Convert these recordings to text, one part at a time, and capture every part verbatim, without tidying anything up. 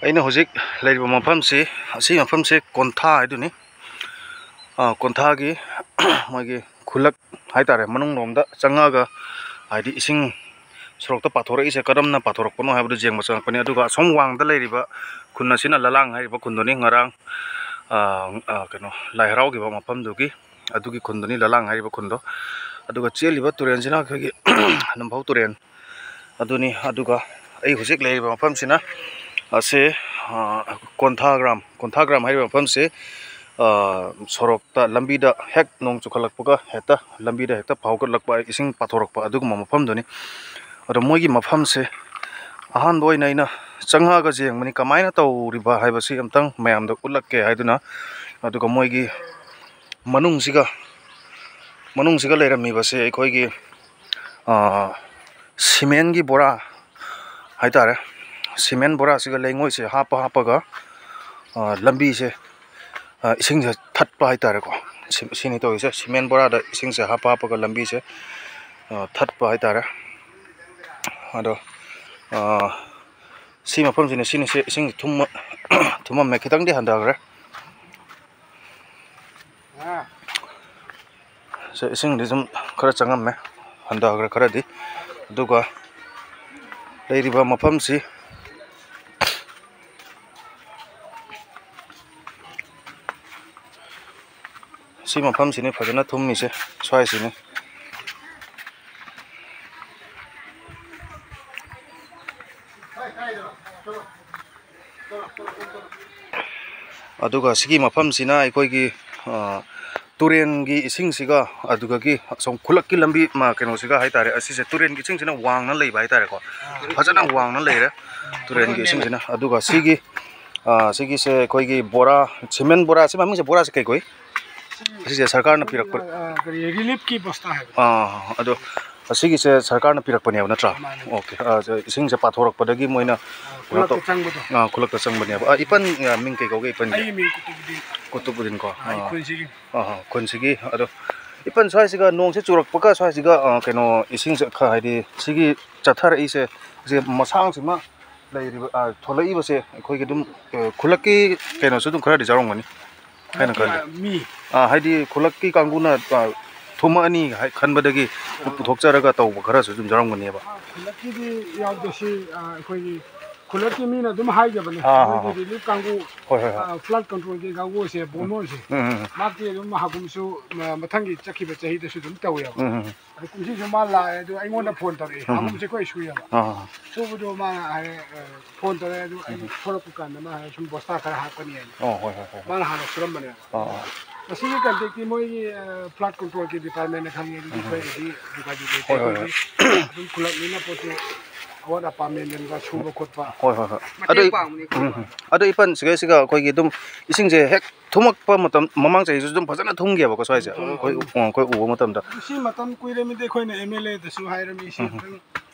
ꯑꯩꯅ ꯍꯧꯖꯤꯛ ꯂꯩꯔꯤꯕ ꯃꯐꯝꯁꯤ, ꯑꯁꯤ ꯃꯐꯝꯁꯤ ꯀꯣꯟꯊꯥ ꯍꯥꯏꯗꯨꯅꯤ꯫ ꯑ, ꯀꯣꯟꯊꯥꯒꯤ ꯃꯣꯏꯒꯤ ꯈꯨꯜꯂꯛ ꯍꯥꯏꯇꯥꯔꯦ, ꯃꯅꯨꯡꯂꯣꯝꯗ ꯆꯪꯉꯛꯑꯒ, ꯍꯥꯏꯗꯤ ꯏꯁꯤꯡ ꯁꯣꯔꯣꯛꯇ ꯄꯥꯊꯣꯔꯛꯏꯁꯦ ꯀꯔꯝꯅ ꯄꯥꯊꯣꯔꯛꯄꯅꯣ ꯍꯥꯏꯕꯗꯨ ꯌꯦꯡꯕ ꯆꯪꯉꯛꯄꯅꯤ꯫ ꯑꯗꯨꯒ ꯑꯁꯣꯝ ꯋꯥꯡꯗ ꯂꯩꯔꯤꯕ ꯈꯨꯟ ꯑꯁꯤꯅ ꯂꯂꯥꯡ ꯍꯥꯏꯔꯤꯕ ꯈꯨꯟꯗꯨꯅꯤ꯫ ꯉꯔꯥꯡ, ꯑ, ꯑ, ꯀꯩꯅꯣ, ꯂꯥꯏ ꯍꯔꯥꯎꯈꯤꯕ ꯃꯐꯝꯗꯨꯒꯤ, ꯑꯗꯨꯒꯤ ꯈꯨꯟꯗꯨꯅꯤ, ꯂꯂꯥꯡ ꯍꯥꯏꯔꯤꯕ ꯈꯨꯟꯗꯣ꯫ ꯑꯗꯨꯒ ꯆꯦꯜꯂꯤꯕ ꯇꯨꯔꯦꯜꯁꯤꯅ ꯑꯩꯈꯣꯏꯒꯤ ꯅꯝꯐꯧ ꯇꯨꯔꯦꯜ ꯑꯗꯨꯅꯤ꯫ ꯑꯗꯨꯒ ꯑꯩ ꯍꯧꯖꯤꯛ ꯂꯩꯔꯤꯕ ꯃꯐꯝꯁꯤꯅ ꯑꯁꯦ, ꯑ, ꯀꯣꯟꯊꯥꯒ꯭ꯔꯥꯝ, ꯀꯣꯟꯊꯥꯒ꯭ꯔꯥꯝ ꯍꯥꯏꯔꯤꯕ ꯃꯐꯝꯁꯦ, ꯑ, ꯁꯣꯔꯣꯛꯇ, ꯂꯝꯕꯤꯗ ꯍꯦꯛ ꯅꯣꯡ ꯆꯨꯈꯠꯂꯛꯄꯒ ꯍꯦꯛꯇ ꯂꯝꯕꯤꯗ ꯍꯦꯛꯇ ꯐꯥꯎꯒꯠꯂꯛꯄ, ꯏꯁꯤꯡ ꯄꯥꯊꯣꯔꯛꯄ ꯑꯗꯨꯒꯨꯝꯕ ꯃꯐꯝꯗꯨꯅꯤ꯫ ꯑꯗꯣ ꯃꯣꯏꯒꯤ ꯃꯐꯝꯁꯦ ꯑꯍꯥꯟꯕ ꯑꯣꯏꯅ ꯑꯩꯅ ꯆꯪꯉꯛꯑꯒ ꯌꯦꯡꯕꯅꯤ, ꯀꯃꯥꯏꯅ ꯇꯧꯔꯤꯕ ꯍꯥꯏꯕꯁꯤ ꯑꯝꯇꯪ ꯃꯌꯥꯝꯗ ꯎꯠꯂꯛꯀꯦ ꯍꯥꯏꯗꯨꯅ꯫ ꯑꯗꯨꯒ ꯃꯣꯏꯒꯤ ꯃꯅꯨꯡꯁꯤꯒ, ꯃꯅꯨꯡꯁꯤꯒ ꯂꯩꯔꯝꯃꯤꯕꯁꯦ ꯑꯩꯈꯣꯏꯒꯤ, ꯑ, ꯁꯤꯃꯦꯟꯒꯤ ꯕꯣꯔꯥ ꯍꯥꯏꯇꯥꯔꯦ, ꯁꯤꯃꯦꯟ ꯕꯣꯔꯥꯁꯤꯒ ꯂꯩꯉꯣꯏꯁꯦ ꯍꯥꯞꯄ ꯍꯥꯞꯄꯒ, ꯑ, ꯂꯝꯕꯤꯁꯦ, ꯑ, ꯏꯁꯤꯡꯁꯦ ꯊꯠꯄ ꯍꯥꯏꯇꯥꯔꯦꯀꯣ꯫ ꯁꯤ-, ꯁꯤꯅꯤ ꯇꯧꯔꯤꯁꯦ, ꯁꯤꯃꯦꯟ ꯕꯣꯔꯥꯗ ꯏꯁꯤꯡꯁꯦ ꯍꯥꯞꯄ ꯍꯥꯞꯄꯒ ꯂꯝꯕꯤꯁꯦ, ꯑ, ꯊꯠꯄ ꯍꯥꯏꯇꯥꯔꯦ꯫ ꯑꯗꯣ, ꯑ, ꯁꯤ ꯃꯐꯝꯁꯤꯅ, ꯁꯤꯅ, ꯁꯤ ꯏꯁꯤꯡ ꯊꯨꯝꯃ-, ꯊꯨꯝꯃꯝꯃꯦ, ꯈꯤꯇꯪꯗꯤ ꯍꯟꯊꯈ꯭ꯔꯦ꯫ ꯁꯦ, ꯏꯁꯤꯡꯗꯤ ꯁꯨꯝ ꯈꯔ ꯆꯪꯉꯝꯃꯦ, ꯍꯟꯊꯈ꯭ꯔꯦ ꯈꯔꯗꯤ꯫ ꯑꯗꯨꯒ ꯂꯩꯔꯤꯕ ꯃꯐꯝꯁꯤ, ꯁꯤ ꯃꯐꯝꯁꯤꯅꯤ ꯐꯖꯅ ꯊꯨꯝꯃꯤꯁꯦ, ꯁ꯭ꯋꯥꯏꯁꯤꯅꯤ꯫ ꯑꯗꯨꯒ ꯁꯤꯒꯤ ꯃꯐꯝꯁꯤꯅ ꯑꯩꯈꯣꯏꯒꯤ, ꯑ, ꯇꯨꯔꯦꯟꯒꯤ ꯏꯁꯤꯡꯁꯤꯒ, ꯑꯗꯨꯗꯒꯤ ꯑꯁꯣꯝ ꯈꯨꯜꯂꯛꯀꯤ ꯂꯝꯕꯤ, ꯃ, ꯀꯩꯅꯣꯁꯤꯒ ꯍꯥꯏꯇꯥꯔꯦ, ꯑꯁꯤꯁꯦ ꯇꯨꯔꯦꯟꯒꯤ ꯏꯁꯤꯡꯁꯤꯅ ꯋꯥꯡꯅ ꯂꯩꯕ ꯍꯥꯏꯇꯥꯔꯦꯀꯣ, ꯐꯖꯅ ꯋꯥꯡꯅ ꯂꯩꯔꯦ ꯇꯨꯔꯦꯟꯒꯤ ꯏꯁꯤꯡꯁꯤꯅ꯫ ꯑꯗꯨꯒ ꯁꯤꯒꯤ, ꯑ, ꯁꯤꯒꯤꯁꯦ ꯑꯩꯈꯣꯏꯒꯤ ꯕꯣꯔꯥ, ꯁꯤꯃꯦꯟ ꯕꯣꯔꯥꯁꯤ, ꯃꯃꯤꯡꯁꯦ, ꯕꯣꯔꯥꯁꯦ ꯀꯩ ꯀꯧꯏ? ꯁꯤꯁꯦ ꯁꯔꯀꯥꯔꯅ ꯄꯤꯔꯛꯄ? ꯑ, ꯀꯔꯤ, ꯔꯤꯂꯤꯐꯀꯤ ꯕꯁꯇꯥ ꯍꯥꯏꯕ꯫ ꯑꯥ, ꯑꯗꯣ ꯑꯁꯤꯒꯤꯁꯦ ꯁꯔꯀꯥꯔꯅ ꯄꯤꯔꯛꯄꯅꯦꯕ ꯅꯠꯇ꯭ꯔꯥ? ꯃꯥꯅꯦ꯫ ꯑꯣꯀꯦ꯫ ꯑꯥ, ꯏꯁꯤꯡꯁꯦ ꯄꯥꯊꯣꯔꯛꯄꯗꯒꯤ ꯃꯣꯏꯅ ꯑꯥ, ꯀꯩꯅꯣ ꯈꯨꯜꯂꯛꯇ ꯇꯧ-, ꯆꯪꯕꯗꯣ꯫ ꯑꯥ, ꯈꯨꯜꯂꯛꯇ ꯆꯪꯕꯅꯦꯕ꯫ ꯑꯥ, ꯏꯄꯟ, ꯑꯥ, ꯃꯤꯡ ꯀꯩ ꯀꯧꯒꯦ, ꯏꯄꯟꯒꯤ? ꯑꯩꯒꯤ ꯃꯤꯡ ꯀꯨꯇꯨꯕꯨꯗꯤꯟ꯫ ꯀꯨꯇꯨꯕꯨꯗꯤꯟ ꯀꯣ? ꯑꯥ, ꯑꯩ ꯑꯥ꯫ ꯈꯨꯟꯁꯤꯒꯤ꯫ ꯑꯥ, ꯑꯥ, ꯈꯨꯟꯁꯤꯒꯤ꯫ ꯑꯗꯣ ꯏꯄꯟ ꯁ꯭ꯋꯥꯏꯁꯤꯒ ꯅꯣꯡꯁꯦ ꯆꯨꯔꯛꯄꯒ ꯁ꯭ꯋꯥꯏꯁꯤꯒ, ꯑꯥ, ꯀꯩꯅꯣ, ꯏꯁꯤꯡꯁꯦ ꯈꯔ, ꯍꯥꯏꯗꯤ ꯁꯤꯒꯤ ꯆꯠꯊꯔꯛꯏꯁꯦ, ꯁꯤ ꯃꯁꯥꯡꯁꯤꯃ ꯂꯩꯔꯤꯕ, ꯑ, ꯊꯣꯛꯂꯛꯏꯕꯁꯦ ꯑꯩꯈꯣꯏꯒꯤ ꯑꯗꯨꯝ, ꯑ, ꯈꯨꯜꯂꯛꯀꯤ ꯀꯩꯅꯣꯁꯨ ꯑꯗꯨꯝ ꯈꯔꯗꯤ ꯌꯥꯎꯔꯝꯒꯅꯤ ꯍꯥꯏꯅ ꯈꯜꯂꯤ꯫ ꯃꯤ ꯑ, ꯍꯥꯏꯗꯤ ꯈꯨꯜꯂꯛꯀꯤ ꯀꯥꯡꯕꯨꯅ, ꯑ, ꯊꯨꯝꯃꯛꯑꯅꯤ ꯍꯥꯏ-, ꯈꯟꯕꯗꯒꯤ ꯄꯨꯊꯣꯛꯆꯔꯒ ꯇꯧꯕ ꯈꯔꯁꯨ ꯑꯗꯨꯝ ꯌꯥꯎꯔꯝꯒꯅꯦꯕ꯫ ꯑ, ꯈꯨꯜꯂꯛꯀꯤꯗꯤ ꯌꯥꯎꯗꯦ꯫ ꯁꯤ, ꯑ, ꯑꯩꯈꯣꯏꯒꯤ ꯈꯨꯜꯂꯛꯀꯤ ꯃꯤꯅ ꯑꯗꯨꯝ ꯍꯥꯏꯖꯕꯅꯦ, ꯑꯥ, ꯑꯥ, ꯃꯣꯏꯒꯤ ꯑꯥ꯫ ꯔꯤꯂꯤꯐ ꯀꯥꯡꯕꯨ, ꯍꯣꯏ, ꯍꯣꯏ, ꯍꯣꯏ꯫ ꯑ, ꯐ꯭ꯂꯠ ꯀꯟꯇ꯭ꯔꯣꯜꯒꯤ ꯀꯥꯡꯕꯨꯁꯦ, ꯕꯣꯅꯣꯁꯦ, ꯎꯝ, ꯎꯝ, ꯎꯝ꯫ ꯃꯍꯥꯛꯇꯤ ꯑꯗꯨꯝ ꯍꯥꯀꯨꯝꯁꯨ, ꯑ, ꯃꯊꯪꯒꯤ ꯆꯠꯈꯤꯕ ꯆꯍꯤꯗꯁꯨ ꯑꯗꯨꯝ ꯇꯧꯋꯦꯕ꯫ ꯎꯝ, ꯎꯝ, ꯎꯝ꯫ ꯑꯗ ꯀꯨꯝꯁꯤꯁꯨ ꯃꯥ ꯂꯥꯛꯑꯦ, ꯑꯗꯨ ꯑꯩꯉꯣꯟꯗ ꯐꯣꯟ ꯇꯧꯔꯛꯑꯦ, ꯎꯝ, ꯎꯝ꯫ ꯍꯥꯀꯨꯝꯁꯦ ꯑꯩꯈꯣꯏ ꯁꯨꯏꯌꯦꯕ꯫ ꯑꯥ, ꯑꯥ꯫ ꯁꯨꯕꯗꯣ ꯃꯥꯅ ꯍꯥꯏꯔꯦ, ꯑ, ꯐꯣꯟ ꯇꯧꯔꯛꯑꯦ, ꯑꯗꯨ ꯑꯩ ꯎꯝ, ꯎꯝ꯫ ꯊꯣꯛꯂꯛꯄ ꯀꯥꯟꯗ ꯃꯥ ꯍꯥꯏꯔꯦ, ꯁꯨꯝ ꯕꯣꯁꯇꯥ ꯈꯔ ꯍꯥꯞꯀꯅꯤ ꯍꯥꯏꯅ꯫ ꯑꯣ, ꯍꯣꯏ, ꯍꯣꯏ, ꯍꯣꯏ, ꯍꯣꯏ꯫ ꯃꯥꯅ ꯍꯥꯟꯅ ꯁꯨꯔꯝꯕꯅꯦꯕ꯫ ꯑꯥ, ꯑꯥ꯫ ꯃꯁꯤꯒꯤ ꯀꯟꯇꯦꯛꯇꯤ ꯃꯣꯏꯒꯤ, ꯑ, ꯐ꯭ꯂꯠ ꯀꯟꯇ꯭ꯔꯣꯜꯒꯤ ꯗꯤꯄꯥꯔꯠꯃꯦꯟꯅ ꯈꯪꯉꯦ, ꯑꯗꯨꯗꯤ ꯎꯝ, ꯎꯝ꯫ ꯑꯩꯈꯣꯏꯒꯗꯤ ꯗꯨꯀꯥꯟꯗꯤ ꯂꯩꯇꯦ꯫ ꯍꯣꯏ, ꯍꯣꯏ, ꯍꯣꯏ꯫ ꯑꯩꯈꯣꯏꯗꯤ ꯑꯗꯨꯝ ꯈꯨꯜꯂꯛꯅꯤꯅ ꯄꯣꯠꯇꯨ ꯑꯋꯥꯠ ꯑꯄꯥ ꯃꯦꯟꯁꯤꯟꯕ, ꯁꯨꯕ ꯈꯣꯠꯄ ꯍꯣꯏ, ꯍꯣꯏ, ꯍꯣꯏ꯫ ꯃꯇꯦꯡ ꯑꯗꯣ ꯑꯩ, ꯄꯥꯡꯕꯅꯤ ꯑꯩꯈꯣꯏ꯫ ꯎꯝ, ꯎꯝ꯫ ꯑꯗꯣ ꯏꯄꯟ ꯁꯤꯒꯩꯁꯤꯒ ꯑꯩꯈꯣꯏꯒꯤ ꯑꯗꯨꯝ ꯏꯁꯤꯡꯁꯦ ꯍꯦꯛ ꯊꯨꯝꯃꯛꯄ ꯃꯇꯝ, ꯃꯃꯥꯡ ꯆꯍꯤꯁꯨ ꯑꯗꯨꯝ ꯐꯖꯅ ꯊꯨꯝꯈꯤꯕꯀꯣ ꯁ꯭ꯋꯥꯏꯁꯦ, ꯎꯝ, ꯑꯩꯈꯣꯏ, ꯎꯝ꯫ ꯑꯩꯈꯣꯏ ꯎꯕ ꯃꯇꯝꯗ꯫ ꯑꯗꯨ ꯁꯤ ꯃꯇꯝ ꯀꯨꯏꯔꯃꯤꯗ ꯑꯩꯈꯣꯏꯅ ꯑꯦꯝ ꯑꯦꯜ ꯑꯦꯗꯁꯨ ꯍꯥꯏꯔꯝꯃꯤ, ꯏꯁꯤꯡ ꯎꯝ꯫ ꯑꯃꯨꯛꯇꯪ,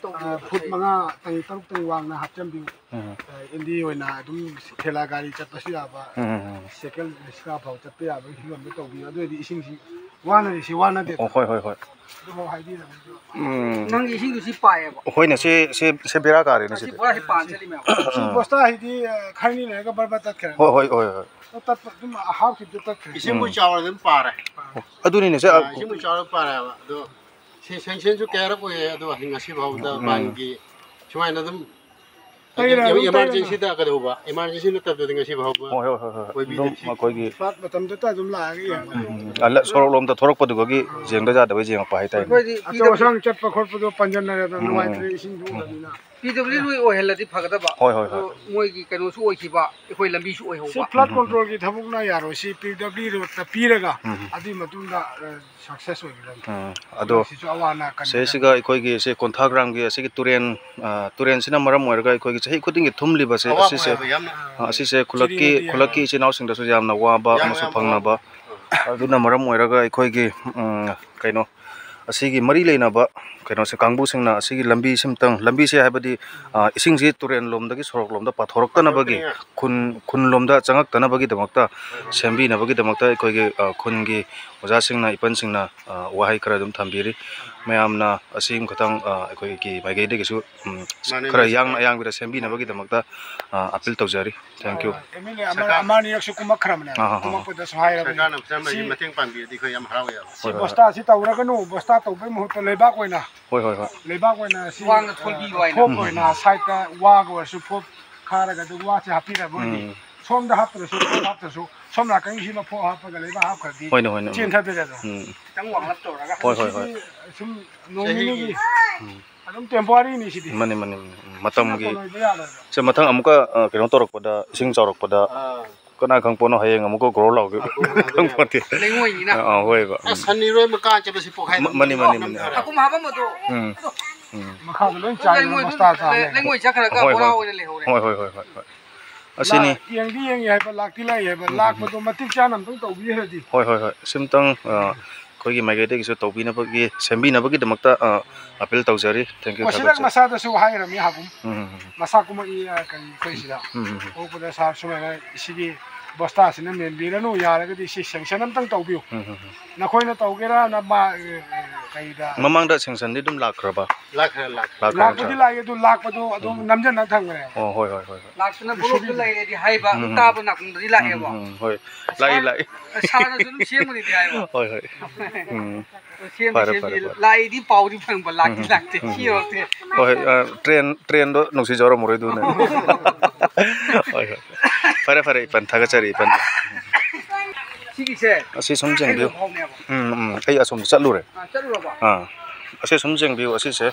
ꯑ, ꯐꯨꯠ ꯃꯉꯥ ꯇꯪ, ꯇꯔꯨꯛ ꯇꯪ ꯋꯥꯡꯅ ꯍꯥꯞꯆꯤꯟꯕꯤꯌꯨ꯫ ꯎꯝ꯫ ꯑ, ꯏꯟꯗꯤ ꯑꯣꯏꯅ ꯑꯗꯨꯝ ꯊꯦꯂꯥ ꯒꯥꯔꯤ ꯆꯠꯄꯁꯨ ꯌꯥꯕ, ꯎꯝ, ꯎꯝ, ꯎꯝ꯫ ꯁꯥꯏꯀꯜ ꯔꯤꯛꯁꯥ ꯐꯥꯎ ꯆꯠꯄ ꯌꯥꯕꯒꯤ ꯐꯤꯕꯝꯗ ꯇꯧꯕꯤꯌꯨ꯫ ꯑꯗꯨ ꯑꯣꯏꯔꯗꯤ ꯏꯁꯤꯡꯁꯤ ꯋꯥꯅꯔꯤꯁꯤ ꯋꯥꯅꯗꯦꯗꯅ꯫ ꯑꯣ, ꯍꯣꯏ, ꯍꯣꯏ, ꯍꯣꯏ꯫ ꯑꯗꯨꯐꯥꯎ ꯍꯥꯏꯕꯤꯔꯝꯃꯤꯗꯣ꯫ ꯎꯝ꯫ ꯅꯪꯒꯤ ꯏꯁꯤꯡꯗꯨ ꯁꯤ ꯄꯥꯏꯌꯦꯕ꯫ ꯍꯣꯏꯅꯦ, ꯁꯤ, ꯁꯤ, ꯁꯤ ꯕꯦꯔꯥ ꯀꯥꯔꯦꯅꯦ ꯁꯤ ꯁꯤꯗꯤ꯫ ꯄꯨꯔꯥ ꯁꯤ ꯄꯥꯟ ꯆꯠꯂꯤ ꯃꯌꯥꯝ꯫ ꯁꯤ ꯑꯥ꯫ ꯕꯣꯁꯇꯥ ꯍꯥꯏꯗꯤ, ꯑ, ꯈꯔꯅꯤ ꯂꯩꯔꯒ ꯕꯔ ꯕꯔ ꯇꯠꯈ꯭ꯔꯦ꯫ ꯍꯣꯏ, ꯍꯣꯏ, ꯍꯣꯏ, ꯍꯣꯏ꯫ ꯇꯠꯄ ꯑꯗꯨꯝ ꯍꯥꯞꯈꯤꯕꯗ ꯇꯠꯈ꯭ꯔꯦ꯫ ꯏꯁꯤꯡꯕꯨ ꯎꯝ꯫ ꯆꯥꯎꯔꯗꯤ ꯑꯗꯨꯝ ꯄꯥꯔꯦ꯫ ꯑꯗꯨꯅꯤꯅꯦ, ꯁꯦ, ꯑꯥ, ꯏꯁꯤꯡꯕꯨ ꯆꯥꯎꯔ ꯄꯥꯔꯦꯕ꯫ ꯑꯗꯣ ꯁꯦ-, ꯁꯦꯡꯁꯟꯁꯨ ꯀꯌꯥꯔꯛ ꯑꯣꯏꯌꯦ, ꯑꯗꯣ ꯉꯁꯤ ꯐꯥꯎꯕꯗ ꯎꯝ꯫ ꯕꯥꯟꯒꯤ ꯁꯨꯃꯥꯏꯅ ꯑꯗꯨꯝ ꯇꯩꯔ ꯑꯗꯨꯝ ꯏꯃꯥꯔꯖꯦꯟꯁꯤꯗ ꯇꯩꯔꯒ꯫ ꯀꯩꯗꯧꯕ? ꯏꯃꯥꯔꯖꯦꯟꯁꯤ ꯅꯠꯇꯕꯗꯗꯤ ꯉꯁꯤ ꯐꯥꯎꯕ ꯍꯣꯏ, ꯍꯣꯏ, ꯍꯣꯏ, ꯍꯣꯏ, ꯍꯣꯏ꯫ ꯑꯣꯏꯕꯤꯗꯦ꯫ ꯑꯗꯨꯝ ꯑꯩꯈꯣꯏꯒꯤ ꯐ꯭ꯂꯠ ꯃꯇꯝꯗꯇ ꯑꯗꯨꯝ ꯂꯥꯛꯑꯒ ꯌꯦꯡꯕ꯫ ꯎꯝ, ꯎꯝ, ꯎꯝ꯫ ꯑ, ꯂ-, ꯁꯣꯔꯣꯛ ꯂꯣꯝꯗ ꯊꯣꯔꯛꯄꯗꯨꯒꯤ ꯌꯦꯡꯕ ꯄꯥ ꯍꯥꯏꯇꯥꯔꯦ꯫ ꯑꯩꯈꯣꯏꯗꯤ ꯑꯆꯧ ꯑꯁꯥꯡ ꯆꯠꯄ ꯈꯣꯠꯄꯗꯣ ꯄꯟꯖꯟꯅꯔꯦꯗꯅ ꯎꯝ, ꯎꯝ, ꯅꯨꯡꯉꯥꯏꯇ꯭ꯔꯦ, ꯎꯝ꯫ ꯏꯁꯤꯡꯁꯨ ꯎꯝ꯫ ꯎꯗꯕꯅꯤꯅ꯫ ꯄꯤ ꯗꯕ꯭ꯂꯤꯎ ꯗꯤ ꯑꯣꯏꯍꯜꯂꯗꯤ ꯐꯒꯗꯕ꯫ ꯍꯣꯏ, ꯍꯣꯏ, ꯍꯣꯏ꯫ ꯑꯗꯣ ꯃꯣꯏꯒꯤ ꯀꯩꯅꯣꯁꯨ ꯑꯣꯏꯈꯤꯕ, ꯑꯩꯈꯣꯏ ꯂꯝꯕꯤꯁꯨ ꯁꯤ ꯑꯣꯏꯍꯧꯕ꯫ ꯐ꯭ꯂꯠ ꯎꯝ, ꯎꯝ, ꯎꯝ꯫ ꯀꯟꯇ꯭ꯔꯣꯜꯒꯤ ꯊꯕꯛꯅ ꯌꯥꯔꯣꯏ꯫ ꯁꯤ ꯄꯤ ꯗꯕ꯭ꯂꯤꯎ ꯗꯤ ꯔꯣꯗꯇ ꯄꯤꯔꯒ ꯎꯝ, ꯎꯝ꯫ ꯑꯗꯨꯒꯤ ꯃꯇꯨꯡꯗ, ꯑ, ꯁꯛꯁꯦꯁ ꯑꯣꯏꯒꯗꯕꯅꯤ꯫ ꯎꯝ, ꯑꯗꯣ ꯁꯤꯁꯨ ꯑꯋꯥ ꯑꯅꯥ ꯀꯟꯕꯗ꯫ ꯁꯤꯁꯤꯒ ꯑꯩꯈꯣꯏꯒꯤ ꯁꯤ ꯀꯣꯟꯊꯥ ꯒ꯭ꯔꯥꯝꯒꯤ ꯑꯁꯤꯒꯤ ꯇꯨꯔꯦꯟ, ꯑ, ꯇꯨꯔꯦꯟꯁꯤꯅ ꯃꯔꯝ ꯑꯣꯏꯔꯒ ꯑꯩꯈꯣꯏꯒꯤ ꯆꯍꯤ ꯈꯨꯗꯤꯡꯒꯤ ꯊꯨꯝꯂꯤꯕꯁꯦ ꯑꯋꯥꯕ ꯑꯁꯤꯁꯦ, ꯑꯣꯏꯕ ꯌꯥꯝꯅ꯫ ꯑ, ꯑꯁꯤꯁꯦ ꯈꯨꯜꯂꯛꯀꯤ, ꯆꯤꯅꯤ ꯅꯨꯡꯇꯤ ꯈꯨꯜꯂꯛꯀꯤ ꯍꯥꯏꯕ꯫ ꯏꯆꯤꯜ ꯏꯅꯥꯎꯁꯤꯡꯗꯁꯨ ꯌꯥꯝꯅ ꯋꯥꯕ ꯌꯥꯝ, ꯑꯃꯁꯨ ꯌꯥꯝ ꯐꯪꯅꯕ꯫ ꯑꯋꯥꯕ꯫ ꯑꯗꯨꯅ ꯃꯔꯝ ꯑꯣꯏꯔꯒ ꯑꯩꯈꯣꯏꯒꯤ, ꯎꯝ, ꯀꯩꯅꯣ, ꯑꯁꯤꯒꯤ ꯃꯔꯤ ꯂꯩꯅꯕ ꯀꯩꯅꯣꯁꯦ, ꯀꯥꯡꯕꯨꯁꯤꯡꯅ ꯑꯁꯤꯒꯤ ꯂꯝꯕꯤꯁꯤꯃꯇꯪ, ꯂꯝꯕꯤꯁꯦ ꯍꯥꯏꯕꯗꯤ, ꯑ, ꯏꯁꯤꯡꯁꯤ ꯇꯨꯔꯦꯟ ꯂꯣꯝꯗꯒꯤ ꯁꯣꯔꯣꯛ ꯂꯣꯝꯗ ꯄꯥꯊꯣꯔꯛꯇꯅꯕꯒꯤ, ꯄꯥꯊꯣꯔꯛꯇꯅꯤꯉꯥꯏ꯫ ꯈꯨꯟ, ꯈꯨꯟ ꯂꯣꯝꯗ ꯆꯪꯉꯛꯇꯅꯕꯒꯤꯗꯃꯛꯇ ꯁꯦꯝꯕꯤꯅꯕꯒꯤꯗꯃꯛꯇ ꯑꯩꯈꯣꯏꯒꯤ, ꯑ, ꯈꯨꯟꯒꯤ ꯑꯣꯖꯥꯁꯤꯡꯅ, ꯏꯄꯟꯁꯤꯡꯅ, ꯑ, ꯋꯥꯍꯩ ꯈꯔ ꯑꯗꯨꯝ ꯊꯝꯕꯤꯔꯤ꯫ ꯃꯌꯥꯝꯅ ꯑꯁꯤ ꯈꯇꯪ, ꯑ, ꯑꯩꯈꯣꯏꯒꯤ ꯃꯥꯏꯀꯩꯗꯒꯤꯁꯨ, ꯎꯝ, ꯃꯥꯅꯦ, ꯈꯔ ꯃꯥꯅꯦ꯫ ꯌꯥꯡꯅ ꯑꯌꯥꯡꯕꯗ ꯁꯦꯝꯕꯤꯅꯕꯒꯤꯗꯃꯛꯇ, ꯑ, ꯑꯥꯄꯤꯜ ꯇꯧꯖꯔꯤ꯫ Thank you꯫ M L A ꯑꯃ, ꯁꯔꯀꯥꯔ ꯑꯃ ꯑꯅꯤꯔꯛꯁꯨ ꯀꯨꯝꯃꯛꯈ꯭ꯔꯕꯅꯦ꯫ ꯑꯥ, ꯑꯥ, ꯑꯥ꯫ ꯀꯨꯝꯃꯛꯄꯗꯁꯨ ꯍꯥꯏꯔꯕꯅꯦ꯫ ꯁꯔꯀꯥꯔꯅ ꯃꯁꯤ ꯁꯤ ꯃꯇꯦꯡ ꯄꯥꯡꯕꯤꯔꯗꯤ ꯑꯩꯈꯣꯏ ꯌꯥꯝ ꯍꯔꯥꯎꯋꯦꯕ꯫ ꯁꯤ ꯍꯣꯏ, ꯍꯣꯏ, ꯍꯣꯏ꯫ ꯕꯣꯁꯇꯥꯁꯤ ꯇꯧꯔꯒꯅꯨ, ꯕꯣꯁꯇꯥ ꯇꯧꯕꯩ ꯃꯍꯨꯠꯇ ꯂꯩꯕꯥꯛ ꯑꯣꯏꯅ, ꯍꯣꯏ, ꯍꯣꯏ, ꯍꯣꯏ꯫ ꯂꯩꯕꯥꯛ ꯑꯣꯏꯅ ꯁꯤ ꯋꯥꯡꯅ ꯊꯣꯜꯕꯤꯌꯨ ꯍꯥꯏꯅ꯫ ꯊꯣꯞ ꯑꯣꯏꯅ ꯁꯥꯏꯠꯇ ꯋꯥꯒ ꯑꯣꯏꯔꯁꯨ ꯊꯣꯞ ꯈꯥꯔꯒ ꯑꯗꯨꯝ ꯋꯥꯁꯦ ꯍꯥꯞꯄꯤꯔꯕ ꯑꯣꯏꯗꯤ꯫ ꯎꯝ꯫ ꯁꯣꯝꯗ ꯍꯥꯞꯇ꯭ꯔꯁꯨ, ꯊꯣꯞ ꯍꯥꯞꯇ꯭ꯔꯁꯨ, ꯁꯣꯝ ꯅꯥꯀꯟꯒꯤꯁꯤꯅ ꯊꯣꯞ ꯍꯥꯞꯄꯒ ꯂꯩꯕꯥꯛ ꯍꯥꯞꯈ꯭ꯔꯗꯤ ꯍꯣꯏꯅꯦ, ꯍꯣꯏꯅꯦ, ꯎꯝ꯫ ꯆꯦꯟꯊꯗꯔꯦꯗꯅ꯫ ꯎꯝ꯫ ꯈꯤꯇꯪ ꯋꯥꯡꯂꯞ ꯇꯧꯔꯒ꯫ ꯍꯣꯏ, ꯍꯣꯏ, ꯍꯣꯏ꯫ ꯁꯤꯗꯤ ꯁꯨꯝ ꯅꯣꯡ ꯆꯍꯤꯒꯤ꯫ ꯅꯤꯅꯤꯒꯤ ꯎꯝ꯫ ꯑꯗꯨꯝ temporary ꯅꯤ ꯁꯤꯗꯤ꯫ ꯃꯥꯅꯤ, ꯃꯥꯅꯤ, ꯃꯥꯅꯤ꯫ ꯎꯝ, ꯃꯇꯝꯒꯤ꯫ ꯁꯤꯅ ꯀꯣꯟꯅꯣꯏꯕ ꯌꯥꯔꯣꯏꯕ꯫ ꯁꯦ, ꯃꯊꯪ ꯑꯃꯨꯛꯀ, ꯑ, ꯀꯩꯅꯣ ꯇꯧꯔꯛꯄꯗ, ꯏꯁꯤꯡ ꯆꯥꯎꯔꯛꯄꯗ, ꯑꯥ꯫ ꯀꯅꯥ ꯈꯪ ꯄꯣꯠꯅꯣ, ꯍꯌꯦꯡ ꯑꯃꯨꯛꯀ grow ꯂꯥꯎꯒꯦ꯫ ꯑꯥ, grow ꯂꯥꯎꯒꯦ꯫ ꯈꯪ ꯄꯣꯠꯇꯦ꯫ ꯂꯩꯉꯣꯏꯅꯤꯅ꯫ ꯑꯥ, ꯑꯥ, ꯍꯣꯏꯕ꯫ ꯑꯁ, ꯎꯝ꯫ ꯁꯟ ꯏꯔꯣꯏ ꯑꯃ ꯀꯥ ꯆꯠꯄꯁꯤ ꯄꯣꯛꯈꯥꯏ ꯃ-, ꯃꯥꯅꯤ, ꯃꯥꯅꯤ, ꯃꯥꯅꯤ꯫ ꯅꯝꯊꯔꯦ꯫ ꯍꯥꯀꯨꯝ ꯍꯥꯞꯄꯝꯕꯗꯣ꯫ ꯎꯝ꯫ ꯎꯝ꯫ ꯃꯈꯥꯗ ꯂꯣꯏ ꯆꯥꯏꯔꯦ, ꯂꯩꯉꯣꯏꯗꯨ ꯕꯣꯁꯇꯥ ꯆꯥꯔꯦ꯫ ꯂꯩ-, ꯂꯩꯉꯣꯏ ꯆꯠꯈ꯭ꯔꯒ ꯍꯣꯏ, ꯕꯣꯔꯥ ꯍꯣꯏ꯫ ꯑꯣꯏꯅ ꯂꯩꯍꯧꯔꯦ꯫ ꯍꯣꯏ, ꯍꯣꯏ, ꯍꯣꯏ, ꯍꯣꯏ, ꯍꯣꯏ꯫ ꯑꯁꯤꯅꯤ꯫ ꯂꯥ-, ꯌꯦꯡꯗꯤ ꯌꯦꯡꯉꯤ ꯍꯥꯏꯕ, ꯂꯥꯛꯇꯤ ꯂꯥꯛꯏ ꯍꯥꯏꯕ, ꯎꯝ, ꯎꯝ, ꯎꯝ꯫ ꯂꯥꯛꯄꯗꯣ ꯃꯇꯤꯛ ꯆꯥꯅ ꯑꯝꯇꯪ ꯇꯧꯕꯤꯔꯗꯤ꯫ ꯍꯣꯏ, ꯍꯣꯏ, ꯍꯣꯏ꯫ ꯁꯤꯝꯇꯪ, ꯑ, ꯑꯩꯈꯣꯏꯒꯤ ꯃꯥꯏꯀꯩꯗꯒꯤꯁꯨ ꯇꯧꯕꯤꯅꯕꯒꯤ, ꯁꯦꯝꯕꯤꯅꯕꯒꯤꯗꯃꯛꯇ, ꯑ, ꯑꯥꯄꯤꯜ ꯇꯧꯖꯔꯤ꯫ Thank you, ꯃꯁꯤꯗꯛ ꯊꯥꯒꯠꯆꯔꯤ꯫ ꯃꯁꯥꯗꯁꯨ ꯍꯥꯏꯔꯝꯃꯤ ꯍꯥꯀꯨꯝ꯫ ꯎꯝ, ꯎꯝ, ꯎꯝ꯫ ꯃꯁꯥ ꯀꯨꯝꯃꯛꯏ, ꯑ, ꯀꯔꯤ, ꯑꯩꯈꯣꯏ ꯁꯤꯗ꯫ ꯎꯝ, ꯎꯝ, ꯎꯝ꯫ ꯊꯣꯛꯂꯛꯄꯗ ꯁꯥꯔ ꯁꯨꯃꯥꯏꯅ ꯁꯤꯒꯤ ꯕꯣꯁꯇꯥꯁꯤꯅ ꯃꯦꯟꯕꯤꯔꯅꯨ, ꯌꯥꯔꯒꯗꯤ ꯁꯤ sanction ꯑꯝꯇꯪ ꯇꯧꯕꯤꯌꯨ꯫ ꯎꯝ, ꯎꯝ, ꯎꯝ꯫ ꯅꯈꯣꯏꯅ ꯇꯧꯒꯦꯔꯥ, ꯅꯃꯥ-, ꯑ, ꯀꯩꯗ꯫ ꯃꯃꯥꯡꯗ sanctionꯗꯤ ꯑꯗꯨꯝ ꯂꯥꯛꯈ꯭ꯔꯕ? ꯂꯥꯛꯈ꯭ꯔꯦ, ꯂꯥꯛꯈ꯭ꯔꯦ꯫ ꯂꯥꯛꯈ꯭ꯔꯦ, ꯂꯥꯛꯄꯨꯗꯤ ꯂꯥꯛꯈ꯭ꯔꯦ꯫ ꯂꯥꯛꯑꯦ, ꯑꯗꯨ ꯂꯥꯛꯄꯗꯣ ꯑꯗꯨꯝ ꯎꯝ꯫ ꯅꯝꯖꯟꯅ ꯊꯝꯈ꯭ꯔꯦꯕ꯫ ꯑꯣ, ꯍꯣꯏ, ꯍꯣꯏ, ꯍꯣꯏ, ꯍꯣꯏ꯫ ꯂꯥꯛꯇꯅ ꯕ꯭ꯂꯣꯛꯇ ꯂꯩꯔꯦꯗꯤ ꯍꯥꯏꯕ, ꯎꯝ, ꯎꯝ꯫ ꯇꯥꯕ ꯅꯥꯀꯣꯡꯗꯗꯤ ꯂꯥꯛꯑꯦꯕ꯫ ꯎꯝ, ꯎꯝ, ꯍꯣꯏ꯫ ꯂꯥꯛꯏ, ꯁꯥꯔ-, ꯂꯥꯛꯏ꯫ ꯁꯥꯔꯅꯁꯨ ꯑꯗꯨꯝ ꯁꯦꯝꯒꯅꯤꯗꯤ ꯍꯥꯏꯕ꯫ ꯍꯣꯏ, ꯍꯣꯏ꯫ ꯁꯦꯝꯗꯤ ꯐꯔꯦ, ꯁꯦꯝꯗꯤ ꯐꯔꯦ, ꯐꯔꯦ꯫ ꯂꯥꯛꯏꯗꯤ ꯄꯥꯎꯗꯤ ꯐꯪꯕ, ꯂꯥꯛꯇꯤ ꯎꯝ, ꯂꯥꯛꯇꯦ꯫ ꯎꯝ, ꯁꯤ ꯎꯝ꯫ ꯌꯧꯔꯛꯇꯦ꯫ ꯍꯣꯏ, ꯍꯣꯏ, ꯑ, train, trainꯗꯣ ꯅꯨꯡꯁꯤꯖꯔꯝꯃꯔꯣꯏ ꯑꯗꯨꯅ꯫ ꯍꯣꯏ, ꯍꯣꯏ꯫ ꯐꯔꯦ, ꯐꯔꯦ, ꯏꯄꯟ, ꯊꯥꯒꯠꯆꯔꯤ, ꯏꯄꯟ꯫ ꯁꯤꯒꯤꯁꯦ ꯑꯁꯤ ꯁꯨꯝ ꯌꯦꯡꯕꯤꯌꯨ꯫ ꯀꯩꯅꯣ ꯐꯥꯎꯅꯦꯕ? ꯎꯝ, ꯎꯝ, ꯑꯩ ꯑꯁꯣꯝꯗ ꯆꯠꯂꯨꯔꯦ꯫ ꯑꯥ, ꯆꯠꯂꯨꯔꯕꯣ? ꯑꯥ꯫ ꯑꯁꯤ ꯁꯨꯝ ꯌꯦꯡꯕꯤꯌꯨ, ꯑꯁꯤꯁꯦ,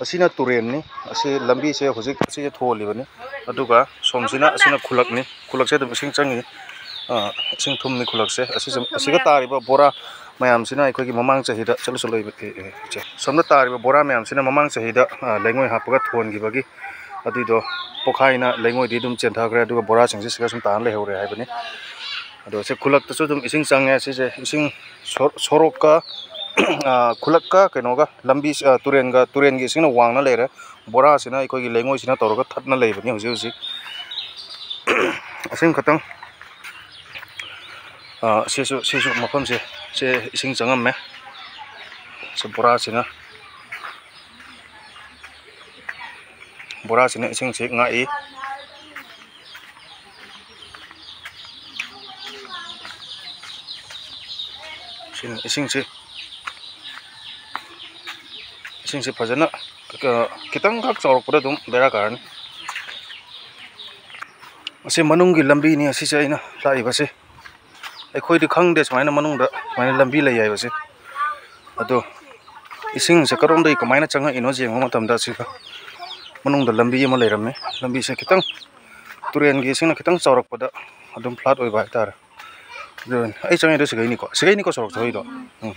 ꯑꯁꯤꯅ ꯇꯨꯔꯦꯟꯅꯤ꯫ ꯑꯁꯤ ꯂꯝꯕꯤꯁꯦ ꯍꯧꯖꯤꯛ ꯑꯁꯤꯁꯦ ꯊꯣꯜꯂꯤꯕꯅꯤ꯫ ꯑꯗꯨꯒ ꯁꯣꯝꯁꯤꯅ, ꯑꯁꯤꯅ ꯈꯨꯜꯂꯛꯅꯤ꯫ ꯈꯨꯜꯂꯛꯁꯦ ꯑꯗꯨꯝ ꯏꯁꯤꯡ ꯆꯪꯉꯤ꯫ ꯑꯥ, ꯏꯁꯤꯡ ꯊꯨꯝꯃꯤ ꯈꯨꯜꯂꯛꯁꯦ꯫ ꯑꯁꯤꯁꯦ, ꯑꯁꯤꯒ ꯇꯥꯔꯤꯕ ꯕꯣꯔꯥ ꯃꯌꯥꯝꯁꯤꯅ ꯑꯩꯈꯣꯏꯒꯤ ꯃꯃꯥꯡ ꯆꯍꯤꯗ, ꯆꯠꯂꯨ, ꯆꯠꯂꯨ, ꯑꯦ, ꯑꯦ, ꯏꯆꯦ꯫ ꯁꯣꯝꯗ ꯇꯥꯔꯤꯕ ꯕꯣꯔꯥ ꯃꯌꯥꯝꯁꯤꯅ ꯃꯃꯥꯡ ꯆꯍꯤꯗ, ꯑꯥ, ꯂꯩꯉꯣꯏ ꯍꯥꯞꯄꯒ ꯊꯣꯟꯈꯤꯕꯒꯤ ꯑꯗꯨꯏꯗꯣ ꯄꯣꯛꯈꯥꯏꯅ ꯂꯩꯉꯣꯏꯗꯤ ꯑꯗꯨꯝ ꯆꯦꯟꯊꯈ꯭ꯔꯦ, ꯑꯗꯨꯒ ꯕꯣꯔꯥꯁꯤꯡꯁꯦ ꯁꯤꯗ ꯁꯨꯝ ꯇꯥꯅ ꯂꯩꯍꯧꯔꯦ ꯍꯥꯏꯕꯅꯤ꯫ ꯑꯗꯣ ꯁꯤ ꯈꯨꯜꯂꯛꯇꯁꯨ ꯑꯗꯨꯝ ꯏꯁꯤꯡ ꯆꯪꯉꯦ꯫ ꯁꯤꯁꯦ ꯏꯁꯤꯡ ꯁꯣ-, ꯁꯣꯔꯣꯛꯀ, ꯑꯥ, ꯈꯨꯜꯂꯛꯀ ꯀꯩꯅꯣꯒ ꯂꯝꯕꯤ, ꯑꯥ, ꯇꯨꯔꯦꯟꯒ, ꯇꯨꯔꯦꯟꯒꯤ ꯏꯁꯤꯡꯅ ꯋꯥꯡꯅ ꯂꯩꯔꯦ꯫ ꯕꯣꯔꯥꯁꯤꯅ ꯑꯩꯈꯣꯏꯒꯤ ꯂꯩꯉꯣꯏꯁꯤꯅ ꯇꯧꯔꯒ ꯊꯠꯅ ꯂꯩꯕꯅꯤ ꯍꯧꯖꯤꯛ ꯍꯧꯖꯤꯛ꯫ ꯑꯁꯤꯃ ꯈꯛꯇꯪ꯫ ꯑꯥ, ꯁꯤꯁꯨ, ꯁꯤꯁꯨ ꯃꯐꯝꯁꯦ, ꯁꯦ ꯏꯁꯤꯡ ꯆꯪꯉꯝꯃꯦ꯫ ꯁꯤ ꯕꯣꯔꯥꯁꯤꯅ, ꯕꯣꯔꯥꯁꯤꯅ ꯏꯁꯤꯡꯁꯤ ꯉꯥꯛꯏ꯫ ꯁꯤꯅ ꯏꯁꯤꯡꯁꯤ, ꯏꯁꯤꯡꯁꯤ ꯐꯖꯅ, ꯑ, ꯈꯤꯇꯪꯈꯛ ꯆꯥꯎꯔꯛꯄꯗ ꯑꯗꯨꯝ ꯕꯦꯔꯥ ꯀꯥꯔꯅꯤ꯫ ꯑꯁꯤ ꯃꯅꯨꯡꯒꯤ ꯂꯝꯕꯤꯅꯤ, ꯑꯁꯤꯁꯦ ꯑꯩꯅ ꯂꯥꯛꯏꯕꯁꯦ꯫ ꯑꯩꯈꯣꯏꯗꯤ ꯈꯪꯗꯦ ꯁꯨꯃꯥꯏꯅ ꯃꯅꯨꯡꯗ ꯁꯨꯃꯥꯏꯅ ꯂꯝꯕꯤ ꯂꯩ ꯍꯥꯏꯕꯁꯦ꯫ ꯑꯗꯣ ꯏꯁꯤꯡꯁꯦ ꯀꯔꯣꯝꯗꯒꯤ ꯀꯃꯥꯏꯅ ꯆꯪꯉꯛꯏꯅꯣ ꯌꯦꯡꯕ ꯃꯇꯝꯗ ꯑꯁꯤꯒ ꯃꯅꯨꯡꯗ ꯂꯝꯕꯤ ꯑꯃ ꯂꯩꯔꯝꯃꯦ꯫ ꯂꯝꯕꯤꯁꯦ ꯈꯤꯇꯪ ꯇꯨꯔꯦꯟꯒꯤ ꯏꯁꯤꯡꯅ ꯈꯤꯇꯪ ꯆꯥꯎꯔꯛꯄꯗ ꯑꯗꯨꯝ ꯐ꯭ꯂꯥꯠ ꯑꯣꯏꯕ ꯍꯥꯏꯇꯥꯔꯦ꯫ ꯑꯗꯨꯅꯤ꯫ ꯑꯩ ꯆꯪꯉꯛꯏꯗꯣ ꯁꯤꯒꯩꯅꯤꯀꯣ, ꯁꯤꯒꯩꯅꯤꯀꯣ ꯁꯣꯔꯣꯛ ꯆꯠꯂꯤꯗꯣ꯫ ꯎꯝ꯫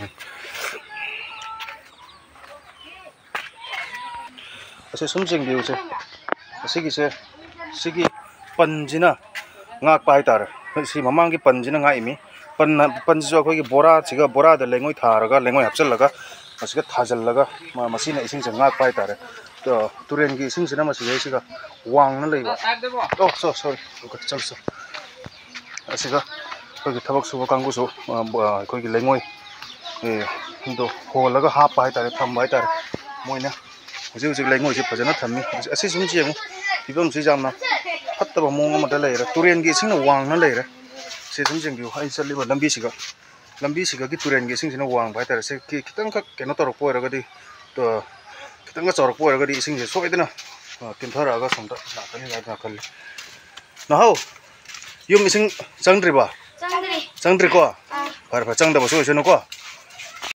ꯑꯁꯤ ꯁꯨꯝ ꯌꯦꯡꯕꯤꯌꯨꯁꯦ꯫ ꯑꯁꯤꯒꯤꯁꯦ, ꯁꯤꯒꯤ ꯄꯟꯁꯤꯅ ꯉꯥꯛꯄ ꯍꯥꯏꯇꯥꯔꯦ꯫ ꯁꯤ ꯃꯃꯥꯡꯒꯤ ꯄꯟꯁꯤꯅ ꯉꯥꯛꯏꯃꯤ꯫ ꯄꯟ, ꯄꯟꯁꯤꯁꯨ ꯑꯩꯈꯣꯏꯒꯤ ꯕꯣꯔꯥꯁꯤꯒ, ꯕꯣꯔꯥꯗ ꯂꯩꯉꯣꯏ ꯊꯥꯔꯒ, ꯂꯩꯉꯣꯏ ꯍꯥꯞꯆꯤꯜꯂꯒ, ꯃꯁꯤꯒ ꯊꯥꯖꯤꯜꯂꯒ, ꯃ-, ꯃꯁꯤꯅ ꯏꯁꯤꯡꯁꯦ ꯉꯥꯛꯄ ꯍꯥꯏꯇꯥꯔꯦ꯫ ꯑ, ꯇꯨꯔꯦꯟꯒꯤ ꯏꯁꯤꯡꯁꯤꯅ ꯃꯁꯤꯗꯩꯁꯤꯒ ꯋꯥꯡꯅ ꯂꯩꯕ꯫ ꯑꯣ, ꯁꯣ-, ꯁꯣꯔꯤ꯫ ꯑꯣꯀꯦ, ꯆꯠꯂꯨ, ꯆꯠꯂꯨ꯫ ꯑꯁꯤꯒ ꯑꯩꯈꯣꯏꯒꯤ ꯊꯕꯛ ꯁꯨꯕ ꯀꯥꯡꯕꯨꯁꯨ, ꯑ, ꯕ-, ꯑꯩꯈꯣꯏꯒꯤ ꯂꯩꯉꯣꯏ, ꯑꯦ, ꯗꯣ ꯍꯣꯜꯂꯒ ꯍꯥꯞꯄ ꯍꯥꯏꯇꯥꯔꯦ, ꯊꯝꯕ ꯍꯥꯏꯇꯥꯔꯦ꯫ ꯃꯣꯏꯅ ꯍꯧꯖꯤꯛ ꯍꯧꯖꯤꯛ ꯂꯩꯉꯣꯏꯁꯦ ꯐꯖꯅ ꯊꯝꯃꯤ꯫ ꯑꯁꯤ ꯁꯨꯝ ꯌꯦꯡꯉꯨ, ꯐꯤꯕꯝꯁꯤ ꯌꯥꯝꯅ ꯐꯠꯇꯕ ꯃꯑꯣꯡ ꯑꯃꯗ ꯂꯩꯔꯦ꯫ ꯇꯨꯔꯦꯟꯒꯤ ꯏꯁꯤꯡꯅ ꯋꯥꯡꯅ ꯂꯩꯔꯦ꯫ ꯁꯤ ꯁꯨꯝ ꯌꯦꯡꯕꯤꯌꯨ, ꯑꯩ ꯆꯠꯂꯤꯕ ꯂꯝꯕꯤꯁꯤꯒ, ꯂꯝꯕꯤꯁꯤꯒꯒꯤ ꯇꯨꯔꯦꯟꯒꯤ ꯏꯁꯤꯡꯁꯤꯅ ꯋꯥꯡꯕ ꯍꯥꯏꯇꯥꯔꯦ꯫ ꯁꯤ ꯈꯤ-, ꯈꯤꯇꯪꯈꯛ ꯀꯩꯅꯣ ꯇꯧꯔꯛꯄ ꯑꯣꯏꯔꯒꯗꯤ, ꯑ, ꯈꯤꯇꯪꯒ ꯆꯥꯎꯔꯛꯄ ꯑꯣꯏꯔꯒꯗꯤ ꯏꯁꯤꯡꯁꯦ ꯁꯣꯏꯗꯅ, ꯑ, ꯇꯤꯟꯊꯔꯛꯑꯒ ꯁꯣꯝꯗ ꯂꯥꯛꯀꯅꯤ ꯍꯥꯏꯗꯅ ꯈꯜꯂꯤ꯫ ꯅꯍꯥꯎ, ꯌꯨꯝ ꯏꯁꯤꯡ ꯆꯪꯗ꯭ꯔꯤꯕꯣ? ꯆꯪꯗ꯭ꯔꯤ꯫ ꯆꯪꯗ꯭ꯔꯤꯀꯣ? ꯑꯥ꯫ ꯐꯔꯦ, ꯐꯔꯦ, ꯆꯪꯗꯕꯁꯨ ꯑꯣꯏꯁꯅꯨꯀꯣ꯫